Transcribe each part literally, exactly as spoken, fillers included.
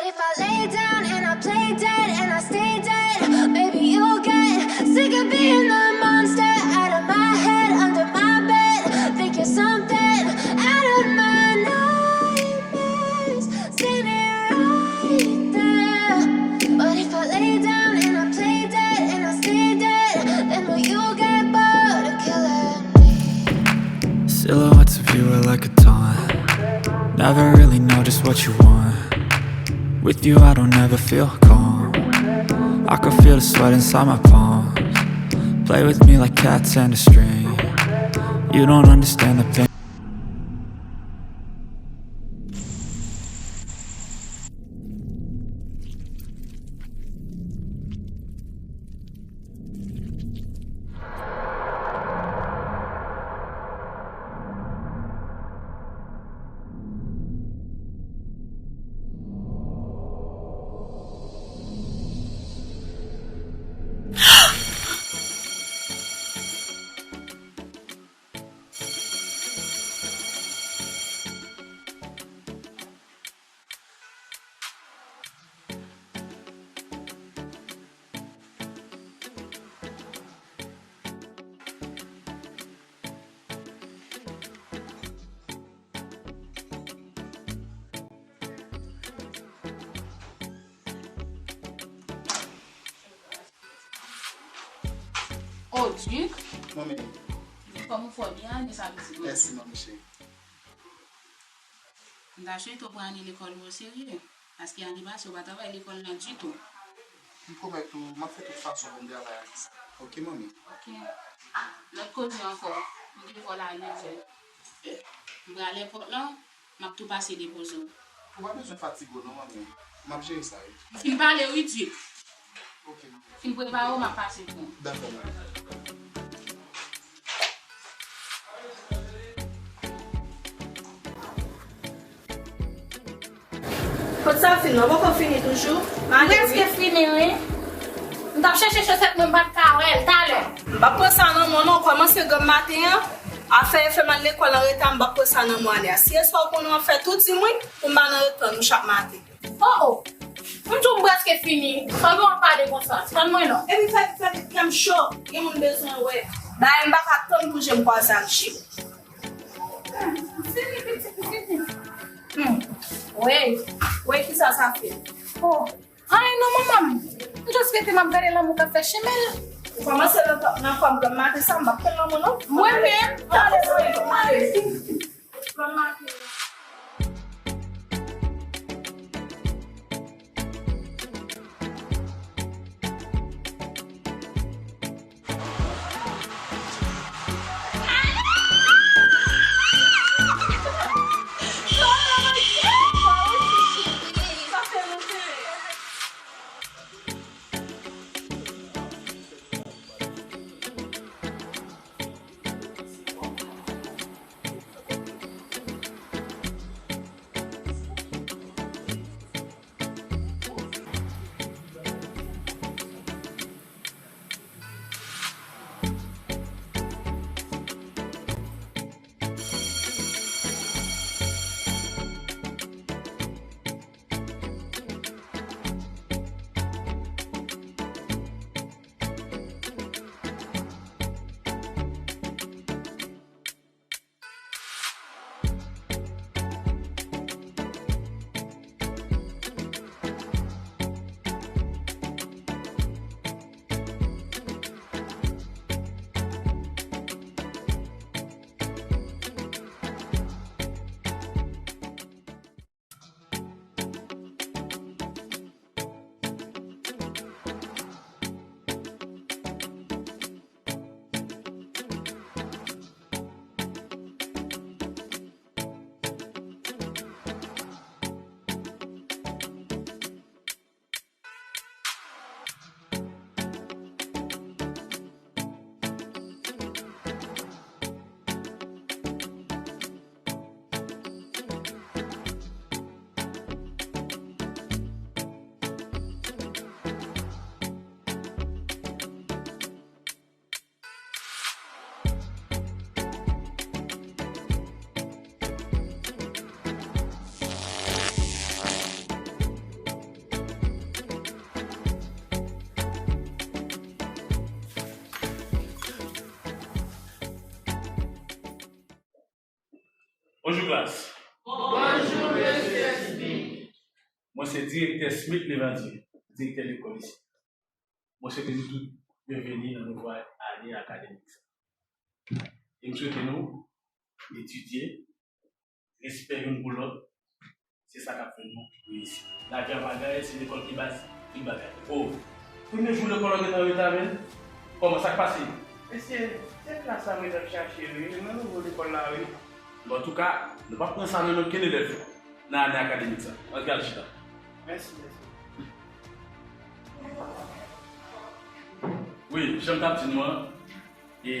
If I lay down and I play dead and I stay dead, maybe you'll get sick of being the monster out of my head, under my bed. Think you're something out of my nightmares, seen it right there. But if I lay down and I play dead and I stay dead, then will you get bored of killing me? Silhouettes of you are like a taunt. Never really know just what you want. With you, I don't ever feel calm. I can feel the sweat inside my palms. Play with me like cats and a string. You don't understand the pain. Oh, Duc. Manmi. Duc, kòman w fè byen ane sa pitit mwen? Mèsi, manmi cheri. M ta swete w pran ane lekòl ou o serye, paske ane pase ou pa t al lekòl la ditou. M pwomèt ou, m ap fè tout fason pou m travay ane sa. Oke, manmi? Oke. Lòt koze ankò, m gen kòl a nèf è. M pral èpòt lan, m ap tou pase depoze w. Ou pa bezwen fatige w non, manmi. M ap jere sa, wi. M fin pale, wi, Duc. Oke, manmi. Fin prepare w, m ap pase pran w. Dakò, manmi. Kot sa fin nan? Poko fini toujou? M prèske fini, wi. M t ap chèche chosèt mwen, m pa t ka wè l. Talè. M p ap pran sa nan men w non, kòmanse granm maten an. Afè e fè m al lekòl an reta, m p ap pran sa nan men w ane a. Si e sa w konnen w ap fè, tou di m wi, pou m pa nan ret tann ou chak maten. Oh, oh! M di w m prèske fini. Sa gen w ap pale konsa? Tann mwen non. Epi fè vit, fè vit, kè m cho. Gen moun bezwen wè. Bagay m pa ka tann pou je m kwaze ak je w. M fini, pitit, m fini. Hmm. Wey, wey, kisa sa fè? Oh, anyen non, manman m. M just rete m ap gade lanmou k ap fè chemen l. Ou kòmanse nan, nan kò m granm maten sa, m p ap tann lanmou non. Mwen menm, talè, talè, talè. Granm maten. Bonjou klas. Bonjou, mesye Smith. Mwen se direktè Smith Levandier, direktè lekòl isi. Mwen swete nou tout byenveni nan nouvo ane akademik sa. E m swete nou etidye, respè youn pou lòt, se sa k ap fè nou reyisi. Lavi a pa gay, se lekòl ki baz tout bagay. O, premye jou lekòl an gentan reta, menn. Kòman, sa k pase? Mesye, se klas la mwen t ap chache, wi, nan nouvo lekòl la, wi. Bon, antouka, nou p ap pran sa nan men okenn elèv nan ane akademik sa. Antre al chita. Mèsi, mèsi. Wi, jan m t ap di nou an, e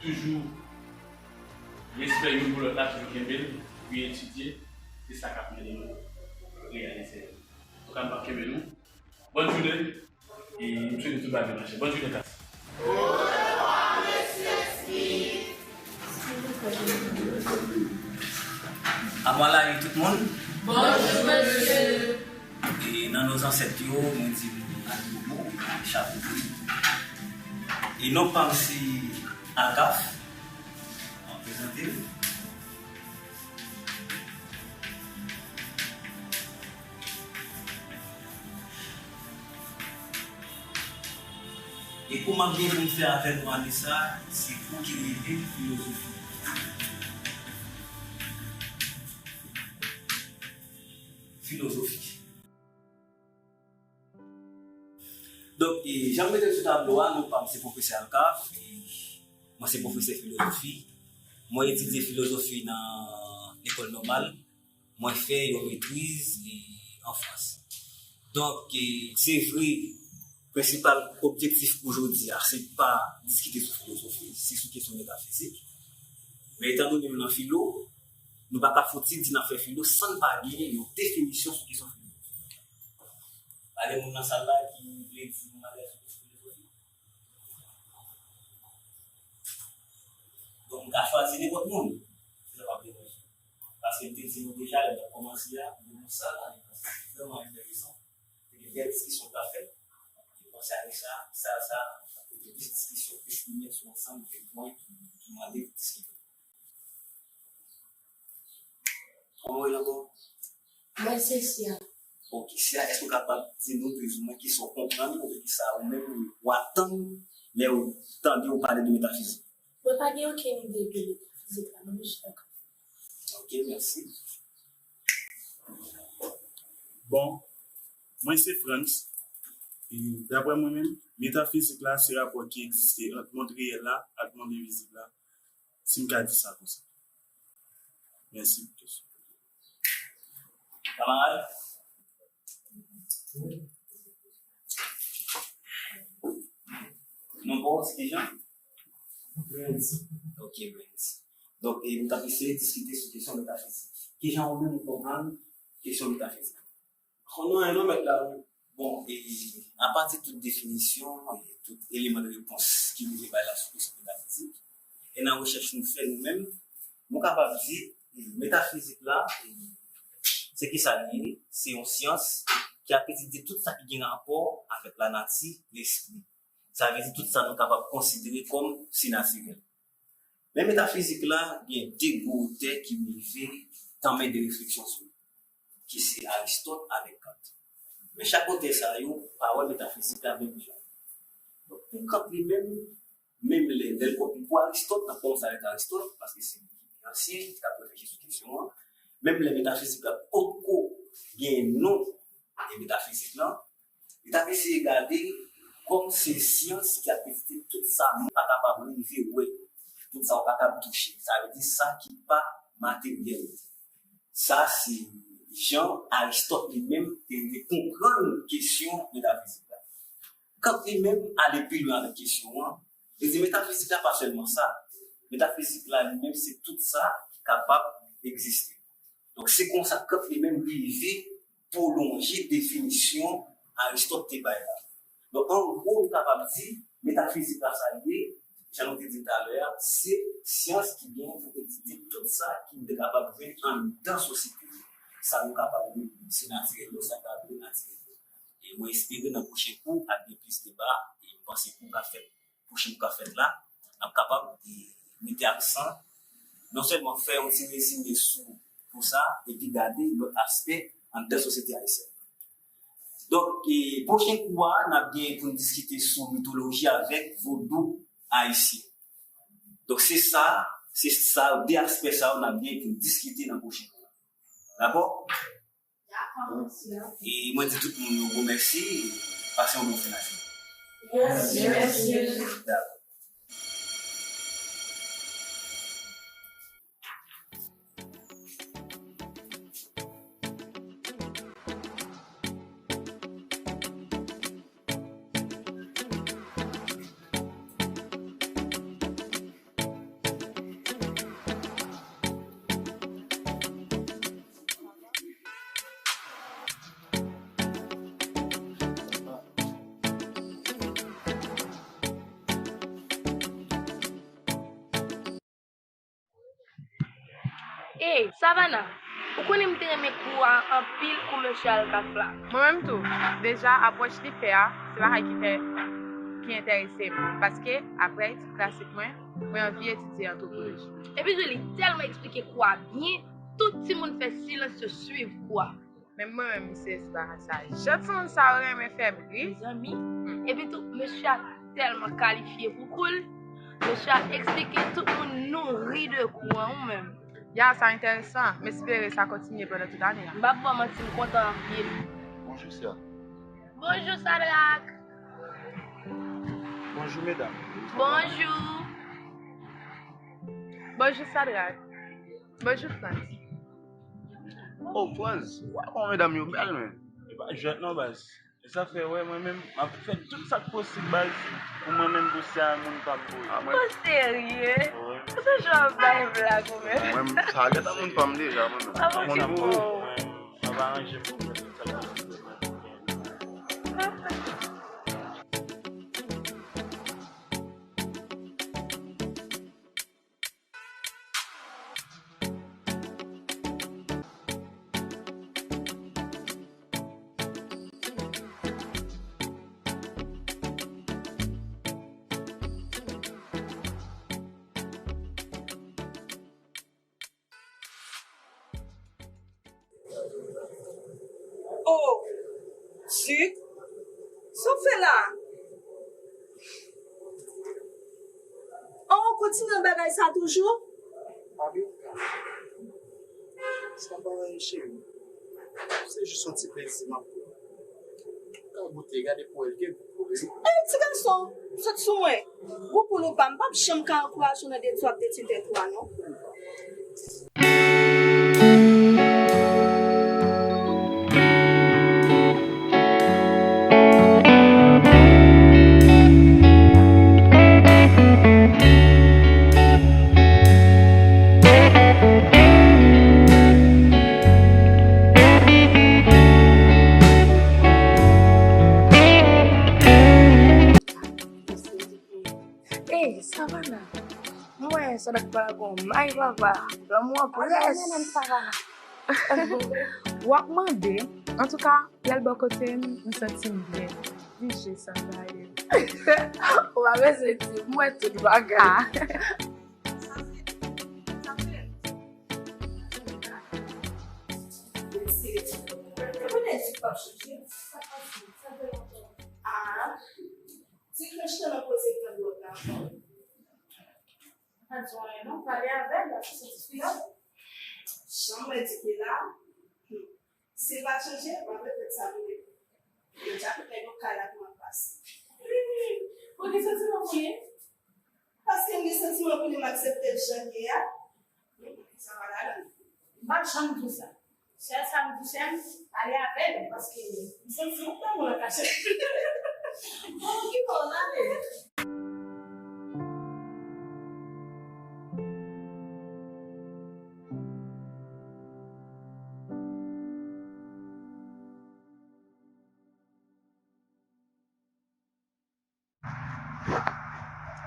toujou respè youn pou lòt la, toujou kenbe l, epi etidye, se sa k ap mennen nou reyalize. Antouka, m p ap kenbe nou. Bòn jounen, e m swete tout bagay mache. Bòn jounen, klas. Amwalayi tout moun. Bonjou, mesye. E nan non zansèt yo, mwen di nou Ayibobo, chapo. E non pa m se Alkaf. Mwen prezante. E kou m ap gen pou m fè avèk nou ane sa, se kou ki rele filozofi. Filozofi. Donk, e, jan m mete l sou tablo a, non pa m se pwofesè Alkaf, e, mwen se pwofesè filozofi. Mwen etidye filozofi nan lekòl nòmal. Mwen fè yon metriz, e, an Frans. Donk, e, se vre, prensipal objektif pou jodi a, se pa diskite sou filozofi, se sou kesyon metafizik. Men etan done nou nan filo, nou pa ka fouti di n ap fè filo san n pa gen yon definisyon sou kesyon filozofi. Pa gen moun nan sal la ki vle di yon bagay sou kesyon filozofi? Donk, m ka chwazi nenpòt moun, si sa pa deranj. Paske m te di nou deja, lè m t ap kòmanse a, gen yon sal la, li vrèman enteresan. Te gen bèl diskisyon k ap fèt. E panse ane sa, sal sa ap pote plis diskisyon, plis limyè sou ansanm de pwen ki, ki mande pou diskite. Kòman w rele ankò? Mwen se Sia. Ok, Sia, èske w kapab di nou plizoumwen kisa w konprann oubyen kisa ou menm ou atann lè w tande w pale de metafizik? Mwen pa gen okenn ide de metafizik la, mwen jis dakò. Ok, mèsi. Bon, mwen se Frantz. E, daprè mwen menm, metafizik la se rapò ki egziste ant mond reyèl la ak mond envizib la, si m ka di sa konsa. Mèsi pou kesyon. Kamarad? Non pa w se kijan? Brens. Ok, Brens. Donk, e, nou t ap eseye diskite sou kesyon metafizik. Kijan ou menm ou konprann kesyon metafizik? Konnen anyen non, mèt la, wi. Bon, e apati tout definisyon, e tout eleman de repons ki rive bay la sou kesyon metafizik, e nan rechèch nou fè nou menm, nou kapab di, e, metafizik la, e, se kisa li ye? Se yon syans ki ap etidye tout sa ki gen rapò avèk lanati, lespri. Sa vle di tout sa nou kapab konsidere kòm sinatirèl. Men metafizik la gen de gwo otè ki rive tanmen de refleksyon sou li, ki se Aristòt avèk Kant. Men chak otè sa yo pa wè metafizik la menm jan. Donk, pou Kant li menm, menm lè, lè l kon-, pou Aristòt, n ap kòmanse avèk Aristòt, paske se li ki pi ansyen, ki t ap reflechi sou kesyon an, menm lè metafizik la potko gen non e metafizik lan, li t ap eseye gade kòm se syans ki ap etidye tout sa moun pa kapab rive wè, tout sa w pa kab touche. Sa vle di sa ki pa materyèl. Sa se jan Aristòt li menm te rive konprann kesyon metafizik la. Kant li menm ale pi lwen avèk kesyon an, li di metafizik la pa sèlman sa. Metafizik la li menm se tout sa ki kapab egziste. Donk, se konsa Kant li menm rive pwolonje definisyon Aristòt te bay la. Donk, an gwo, nou kapab di, metafizik la sa l ye, jan nou te di l talè a, se syans ki gen pou etidye tout sa ki nou te kapab jwenn anndan sosyete nou. Sa nou kapab rele sinatirèl yo, sa nou kapab rele natirèl yo. E mwen espere nan pwochen kou, ap gen plis deba, e m panse kou k ap fèt pwochen kou k ap fèt la, n ap kapab, e, mete aksan Non sèlman fè yon ti rezime sou, pou sa, epi gade lòt aspè anndan sosyete ayisyèn. Donk, e, pwochen kou a, n ap gen pou n diskite sou mitoloji avèk vodou ayisyen. Donk, se sa, se sa, de aspè sa yo n ap gen pou n diskite nan pwochen kou a. Dakò? E mwen di tout moun yon gwo mèsi, pase yon bon fen lajounen. Mèsi, mèsi. Dakò. Ey, Savannah, ou konnen m te renmen kou a anpil, kou mesye Alkaf la. Mwen menm tou, deja apwòch li fè a, se bagay ki fè, ki enterese m. Paske, apre etid klasik mwen, mwen anvi etidye antwopoloji. Epi Julie tèlman eksplike kou a byen, tout timoun fè silans yo swiv kou a. Men mwen menm, misye se bagay sa. Jan timoun sa yo renmen fè m ri. Mezanmi. Epi tou, mesye a tèlman kalifye pou kou l. Mesye a eksplike tout moun nou ri de kou an, ou menm. Ya, sa enteresan. M espere sa kontinye pandan tout ane a. M p ap ba w manti, m kontan anpil. Bonjou, Sia. Bonjou, Sadrak. Bonjou, medam. Bonjou. Bonjou, Sadrak. Bonjou, Frantz. Oh, Frantz, w ap wè medam yo bèl, men. E pa jwèt non, baz. E sa fè, wè, mwen menm, m ap fè tout sa k posib, baz, pou mwen menm, pou Sia, moun pa m voye. Ah, mwen. Ou serye? Wi. Ou se jan w ap bay blag ou menm. Mwen, sa gentan moun pa m deja, mwen menm. Ah, bon, se bon. Mwen, m ap aranje m pou fè tout sa k posib. Oh, Zik, sa w fè la? Oh, w kontinye bagay sa toujou? Abi, sa pa anyen, cheri. Se jis yon ti plezi m ap pran. Ou ka goute, gade pou wè l gen gou pou li. Ey, ti gason, sot sou mwen. Gou poul ou pa, m p ap janm ka ankouraje w nan detwi w ap detwi tèt ou a, non. Ey, Savannah. Mwen, sa dak pala gon may papa. Lanmou an près. W ap mande. Antouka, lè l bò kote m, m santi m byen. Vije sa m ba li. Ou pa bezwen di, m wè tout bagay. Ah. Ah. Ti krench nan poze tann lòt la ankò. Pa di anyen non, pale avè l, l ap santi fi a. Jan mwen di ke la, hmm, si l pa chanje, m ap repèt sa pou li. Yo dja tout nèg yo kay la kòman pase. Pou ki santiman pou li? Paske m gen santiman pou li, m aksepte l jan l ye a. Sa pa ladan. M pa janm di sa. Sèl sa m di, sè m, pale avè l, paske m santi yon lanmou nan kachèt. Bon, ki bò w ale?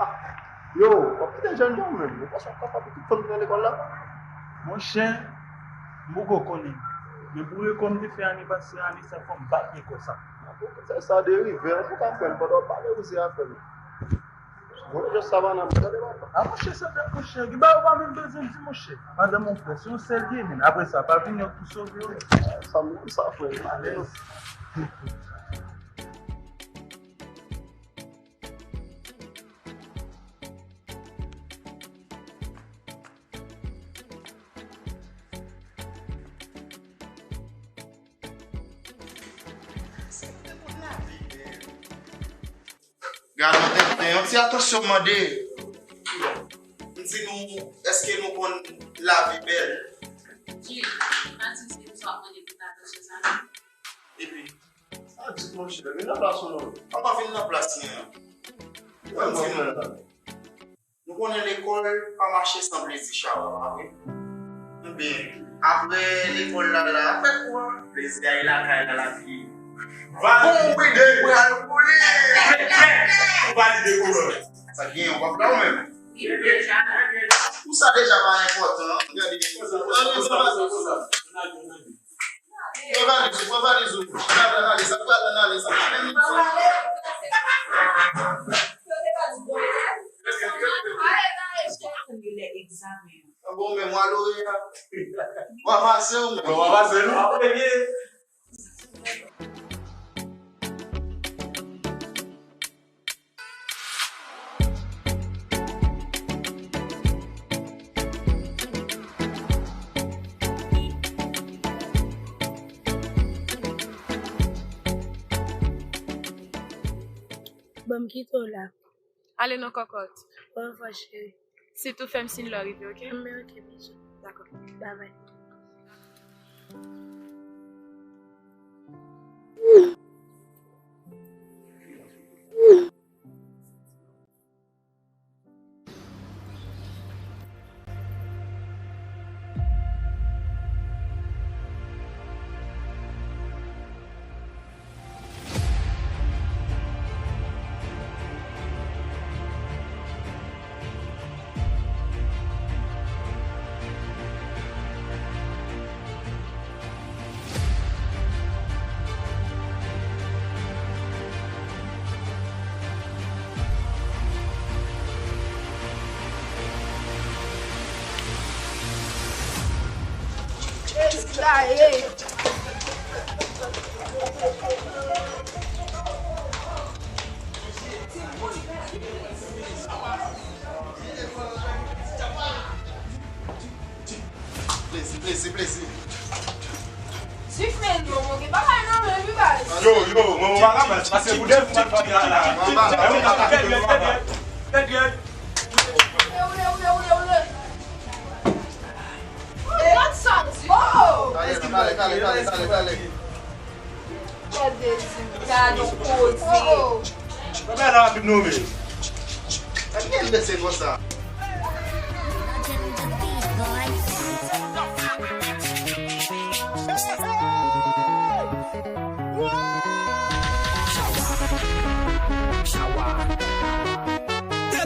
Ah, yo, w ap kite jèn jan menm. Ou panse w kapab tout fanm ki nan lekòl la? Monchè, m poko konnen. Men pou rekò m te fè ane pase, ane sa fò m bat rekò sa. Sa, sa derive, an tou ka, frè m, pandan w pale, ou se afè m. Mwen jis sa pa nan mwen, tande papa. A monchè, sa dat monchè, gen bagay ou pa menm bezwen di monchè. Madanm ou frè, se yon sèl li ye, men apre sa, pa vin yon pou sove ou. Sa m konn sa, frè. Alèz. Gade yon tenten, yon ti atansyon mande. M di nou, èske nou konn lavi bèl? Jil, pa di se nou sa mande pou atansyon sa non. Epi, sa di monchè, vin nan plas ou non. An pa vin nan plas mwen an. Mwen, mwen, mwen. Nou konnen lekòl pa mache san plezi, Chawa, pa vre? Ebyen, apre lekòl la, la, fè kwa? Plezi a ye lakay la, lavi. Valide. Bon, wi, pral boule. Valide, kolòn. Sa gen, w ap la ou menm? Ou sa deja pa enpòtan. Gade, konsa, konsa, konsa, konsa. Pran valiz ou, pran valiz ou. Pral nan ale, sa pral nan ale, sa pa menm. Yo te ka di bon. Lè egzamen. Bon, men mwa lore a. W a pase ou menm. W a pase nou. Bon, m kite w la. Ale non, kòkòt. Orevwa, cheri. Sitou fè m siy lè w rive, oke? Anben, oke, bizou. Dakò. Babay. Plezi, plezi, plezi. Sifle non, monchè, pa bay nan men wi baz. Yo, yo, mwen, mwen pa ka baz, paske pou de fwa m pale la, la. Mwen pa ka. Trè byen, trè byen, trè byen. Oule, oule, oule, oule. Gad sa di. Oh! Kale, kale, kale, kale, kale, kale. Gade, gade yon koze. Sa bay la rapid non, men. Gade byen lese konsa.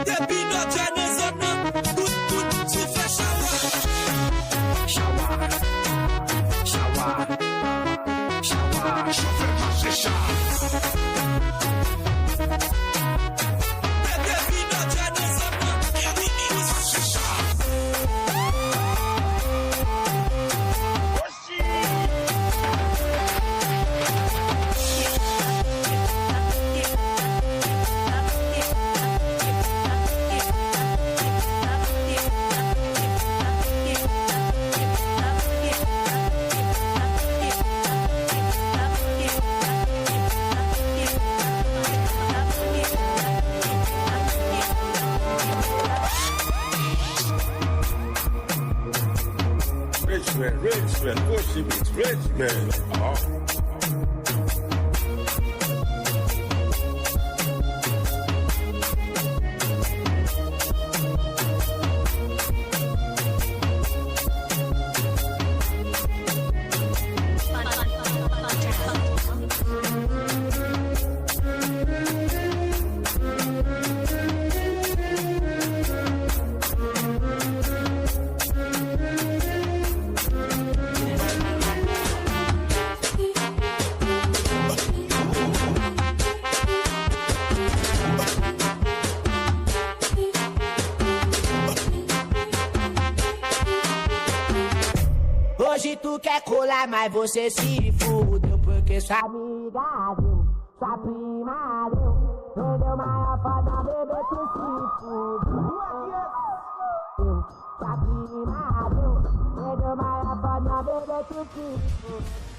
Depi Dodjè nan zòn nan, tout, tout, sou fè chawa. Chawa, chawa, chawa, chofè mache cha. Depi Dodjè nan zòn nan, mache cha. Rich man, rich man, push it, rich man. Uh-huh. Tu quer colar, mas você se fudeu, porque sua amiga deu, sua prima deu, vendeu maior foda, bebê tu se fudeu. Sua prima deu, vendeu maior foda, bebê tu se fudeu.